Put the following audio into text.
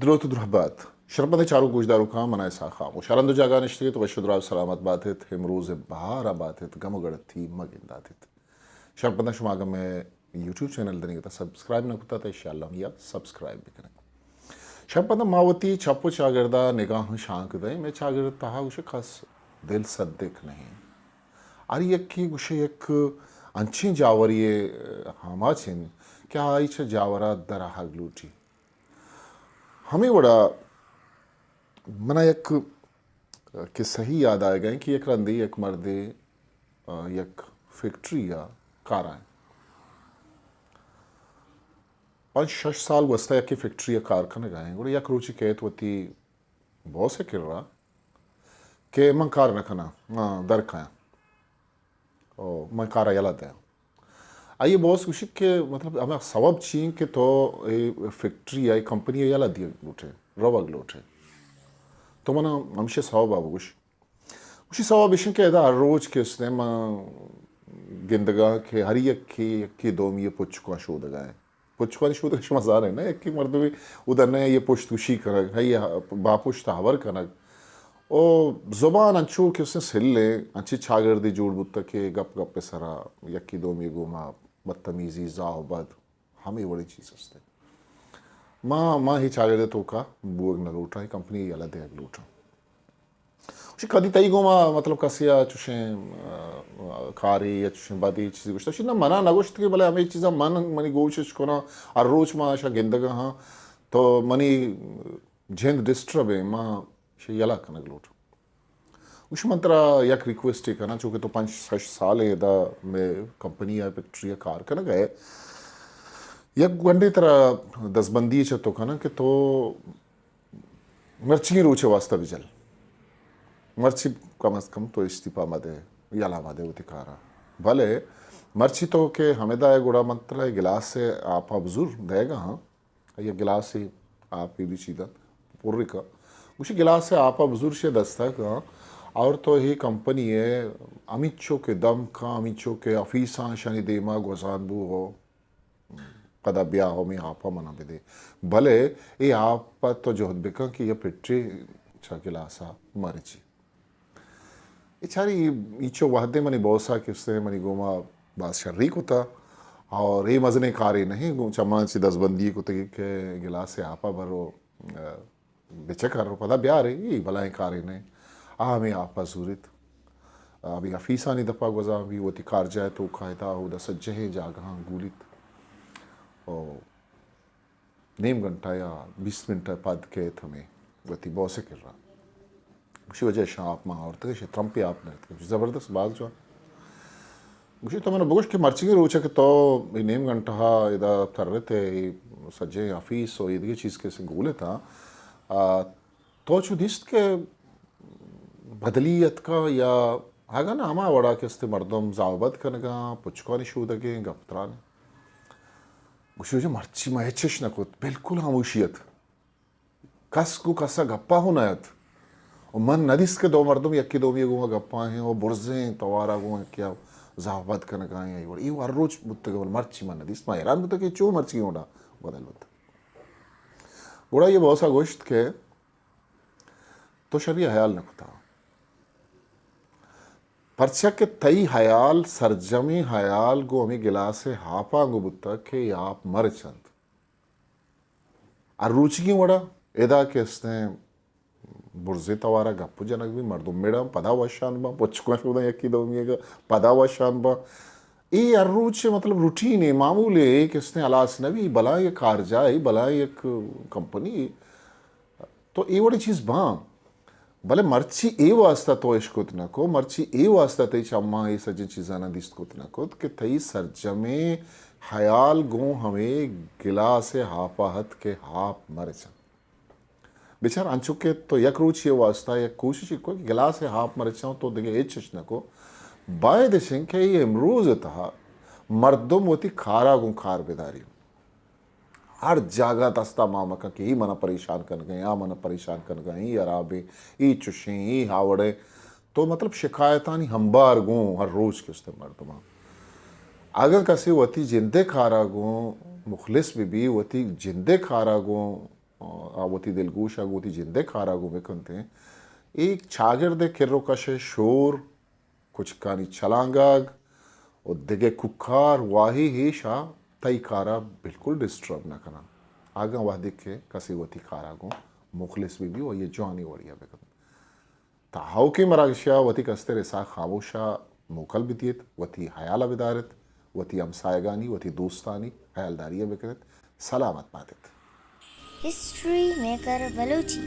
دروت و درہبات۔ شرپمندیں چاروک گوشداروکاں، من ءَ اسحاق خاموش۔ ہر ہند و جاگہ نشتگ ات، وش و دراہ و سلامت بات ات، امروز ءِ بہار ءَ بات ات، گم و گڑتی مہ گندات ات۔ شرپمنداں، شما اگاں مئے یوٹیوب چینل دنیگتا سبسکرائب نہ کتا، تو انشاءاللہ ہمیا سبسکرائب بکنیں۔ شرپمنداں، ما وتی چپ و چاگردا نگاہ شانک دئیں، مئے چاگرد تہا گوشے کس دل صدق نہیں۔ ہر یکے گوشے یک انچیں جاورے آماچ انت کہ آئی چہ جاورا در آہگ لوٹی۔ ہمے وڑا منا یک قصہ یاد آئیگ ءَ کہ یک رندے یک مردے، آ، یک فیکٹری ءَ کارا انت۔ پنچ شش سال گوستہ یکے فیکٹری ءَ کار کنگ ءَ انت۔ گڑا یک روچے کئیت وتی باس ءِ کرا کہ من کار نہ کناں، من در کایاں۔ او من کارا یلہ دیاں۔ آئی باس گوشی کہ مطلب ہمے سبب چی انت کہ تو اے فیکٹری ءَ، اے کمپنی ءَ یلہ دیگ لوٹے، روگ لوٹے؟ تو منا ہمشی سبب ءَ بگوش۔ گوشی سبب ایش انت کہ ادا ہر روچ کہ استیں من گندگاں کہ ہر یکے یکے دومی ءِ پچکاں شودگا انت۔ پچکانی شودگ شما زانئے نا، یکے مردمے اودا نئے، یہ پشت گوشی کنگ، ہئی باپشت ہبر کنگ۔ او زبان انچو کہ استیں سلیں، انچیں چاگردے جوڑ بوتگ کہ گپ گپ ءِ سرا یکے دومی گوما بدتمیزی، زاہ و بد، ہمے وڑیں چیز استیں۔ ما، ما ہی چاگردے توکا بوگ نہ لوٹاں، کمپنی یلہ دیگ لوٹاں۔ گوشی، کدی تئی گوما، مطلب، کسے ءَ چوشیں، آ، کارے یا چوشیں بدے چیزے گوشتہ؟ گوشی، نہ، منا نہ گوشت کہ، بلے ہمے چیزاں من، منی گوش اش کناں، ہر روچ ما اشاں گندگا ہاں، تو منی جند ڈسٹرب ایں، ما اشی یلہ کنگ لوٹ۔ گوشی، من ترا یک ریکویسٹے کناں، چونکہ تو پنچ شش سال ادا مئے کمپنی ءَ، فیکٹری ءَ کار کنگ ءَ ئے، یک گونڈے ترا دزبندی چہ تو کناں کہ تو مرچیگیں روچ ءِ واستہ بجل۔ مرچی کم از کم تو استعفی مہ دے، یلہ مہ دے وتی کارا۔ بلے مرچی تو کہ ہمدا ئے، گڑا من ترا گلاس ءِ آپا بزور دئیگا ہاں۔ یک گلاسے آپے بچی دنت، پرکا۔ گوشی، گلاسے آپا بزور شے دستا کن، اور تو ہی کمپنی ءَ ہمینچو کہ دم کن، ہمینچو کہ آفیساں شانی دیما گوزان بو ہو۔ پدا بیا ہمے آپا منا بدے۔ بلے اے آپ پہ تو جہد بکن کہ یہ پٹے چا گلاسا مرچی۔ اے چاری اینچو وہدے منی بوسا کسے منی گوما باز شری کتا اور اے مزنیں کارے نہیں، گوں چماں چی دزبندی کتگی کہ گلاسے آپا برو، بچکر پدا بیارے، اے بلائیں کارے نہ۔ آ ہمے آپا زوریت۔ آ بی آفیسانی دپا گوزان بی، وتی کارجاہ توکا ادا اودا سجہیں جاگہاں گولیت۔ او نیم گھنٹہ یا بیست منٹ پد کیت ہمے وتی باس کرا۔ گوشی، وجہ شاپ ما آورتگ، شے ترمپی آپ نرتگ۔ زبردست، باز جوان۔ گوشی، تو من بگوش کہ مرچیگیں روچ کہ تو اے نیم گھنٹہ ادا ترت ئے، اے سجیں آفیس و ایدگہ چیز کہ سے گولت ہاں، آ، تو چو دیست کہ بدلی اتکا یا اگاں نہ ہما وڑا کہ استے مردم زاوبد کنگاں، پچکانی شودگیں گپ تران۔ گوشی، وجہ مرچی ما ہچش نہ کت، بالکل خاموشی ات۔ کس گوں کسا گپا ہوں نہ ات۔ و من نہ دیست کہ دو مردم یکی دومی گوں گپا ہیں و برزیں توارا گوں کیا زاہ پد کنگا ہیں۔ اے وڑ، اے ہر روچ بوتگ، بل مرچی من نہ دیست۔ ما حیران بوتگ کہ چو مرچی گونڈا بدل بوتگ۔ گڑا یہ بہت سا گوشت کہ تو شری حیال نہ کتا۔ پرچا کہ تئی حیال، سرجمیں حیال گوں ہمیں گلاس ہاپاں گوں بوتگ کہ اے آپ مرچ انت۔ ہر روچیگیں وڑا ادا کہ استیں برزے توارا گپ جنگ بی، مردم مڑاں پدا وشان باں، پچکاں شوداں یکی دومی گا پدا وشان باں۔ اے ہر روچ مطلب روٹین ہے، معمول ہے، اے کہ استیں ہلاس نہ بی، بلاں یک کارجاہ ہے، بلاں یک کمپنی ہے۔ تو اے وڑی چیز باں۔ بلے مرچی اے واسطہ تو اشکت نہ کو، مرچی اے واسطہ تئی چماں اے سجیں چیزاں نہ دیست کت نہ کت کہ تئی سرجمیں حیال گوں ہمیں گلاس ہاپا ہت کہ ہاپ مرچاں۔ بچار انچو کہ تو یک روچی واسطہ یک کوشش کو کہ گلاس ہاپ مرچاں تو دگہ ہچ اش نہ کو۔ باید اش انت کہ اے امروز تہا مردم وتی کارا گوں کار بداری۔ ہر جاگہ دستا مان مکن کہ اے منا پریشان کنگا، آ منا پریشان کنگا، اے حرابیں، اے چشیں، اے ہاوڑیں۔ تو مطلب شکایتانی ہمبار گوں ہر روچ کہ استیں مردماں۔ اگاں کسے وتی جندے کارا گوں مخلص بہ بی، وتی جندے کارا گوں آ وتی دلگوش ءَ گوں وتی جند ءِ کار ءَ گوں بکنت، اے چاگرد ءِ کر ءُ کش ءِ شور، کچکانی چلانگاگ ءُ دگہ کوکار واہی ایش ءَ تئی کار ءَ بالکل ڈسٹرب نہ کناں۔ اگاں وہدے کہ کسے وتی کار ءَ گوں مخلص بہ بی ءُ آئی ءَ جوانیں وڑے ءَ بکنت۔ تا ہئوکیں مراگش ءَ وتی کستر اسحاق خاموش ءَ موکل بدیت، وتی ہیال ءَ بداریت، وتی ہمسایگانی، وتی دوستانی ہیالداری ءَ بکنیت۔ سلامت باتیت۔ History maker Balochi.